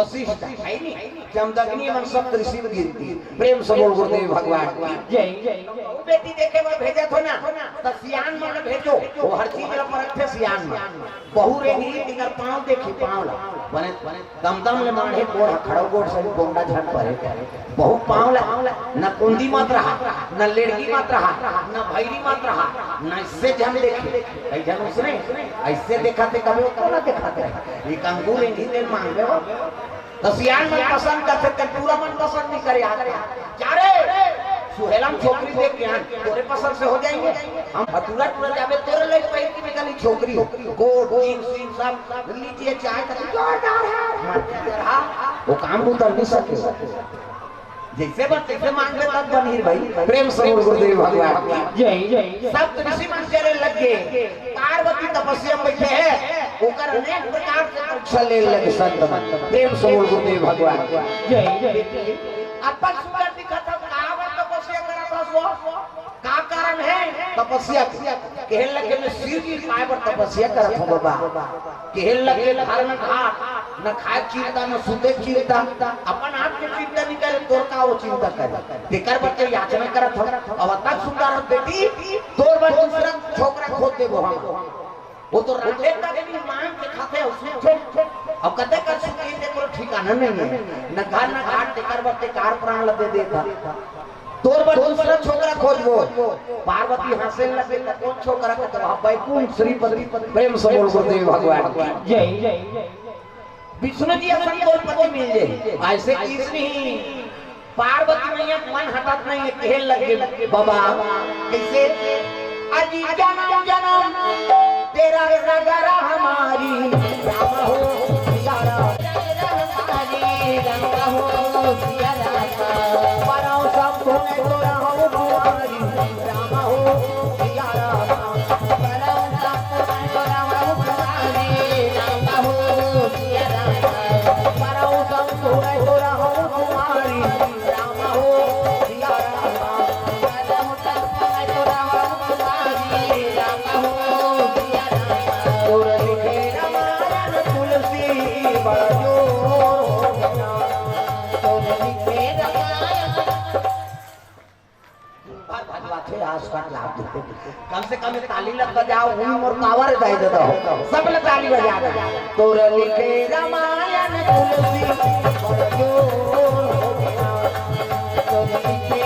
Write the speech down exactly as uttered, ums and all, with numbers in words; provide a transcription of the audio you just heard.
वशिष्ठ है नी, जमदग्नि, मन सप्त ऋषि में गिनती। प्रेम से बोल गुरुदेव भगवान की जय। वो बेटी देखे बर भेजत हो ना, त सियान मन भेजो, वो हर चीज ला परखथे सियान मन। बहू रेंगही, तेकर पाँव देखी, पाँव ला। बने दमदम ले माढ़े गोड़ ह, खड़ो गोड़ से भी बोंडा झन परे। बहू पाँव ला, न कुंदी मत रहा, न लेड़गी मत रहा, न भैरी मत रहा, न इससे झन देखे। कई झन उसने ऐसे देखा थे, कभी ओकर ला देखा थे। एक अंगूर एंधी तेल मांग ले हो। तो सियान मन पसंद करथे, तेन पूरा मन पसंद नहीं करे। आते जा रे, सुहेलम छोकरी देख के आन, तोरे पसंद से हो जाएंगे। हम हतुरा टूरा जाबे, तोरे लइक पहिर के निकली छोकरी। कोट, जींस, जींस सब लीजिए, चाहे तो जोरदार है। मत कर, हाँ, वो काम उतर नहीं सके। जैसे बस तैसे मांग ले तब बनी भाई। प्रेम से बोल गुरुदेव भगवान की जय। सब ऋषि मन चले लग गए, पार्वती तपस्या में बैठे हैं, ओकर अनेक प्रकार से परीक्षा ले लगे संत मन। प्रेम से बोल गुरुदेव भगवान की जय। अपन सुंदर दिखत हस, काबर तपस्या करत हस वो? का कारण है तपस्या के? कहे लगे, मैं शिव जी पाए बर तपस्या करत हूँ बाबा। कहे लगे, घर में घाट, न खाए चिंता, न सुते चिंता, अपन आप के चिंता नहीं करे, तोर का वो चिंता करे? तेकर बर के याचना करत हूँ। अब तक सुंदर हस बेटी, तोर बर दूसरा छोकरा खोज देबो हम। वो तो रांधे तक नहीं, मांग के खाथे, उसने छोड़, छोड़। अब कते कर सुखी, तेकर ठिकाना नहीं है। न घर, न घाट, तेकर बर ते कार प्राण ल दे देता। तोर बर दूसरा छोकरा खोजबो। पार्वती हंसे लगे, "त कौन छोकरा को?" तो वहाँ बैकुंठ श्रीपति। प्रेम से बोल गुरुदेव भगवान की जय। विष्णु जी असन तोर पति मिल जाए, ऐसे किस नहीं। पार्वती मैया मन हटत नहीं है, कहे लगे, "बाबा, कैसे?" अजी जन्म जन्म तेरा रगरा हमारी राम हो सिया राम। परम संपूर्ण तोरा हो कुमारी राम हो सिया राम। परम संपूर्ण तोरा हो कुमारी राम हो सिया राम। परम संपूर्ण तोरा हो कुमारी राम हो सिया राम। परम संपूर्ण तोरा हो कुमारी राम हो सिया राम। तोर लिखे रामायण तुलसी बड़ जोर हो गया। तोर लिखे रामायण। भर भजवाथे आस पास लाभ देते। कम से कम ये ताली लग बजाओ, उन मोर पावर दे दे दो। सब लोग ताली बजा दो। तोर लिखे रामायण तुलसी बड़ जोर हो गया। तोर लिखे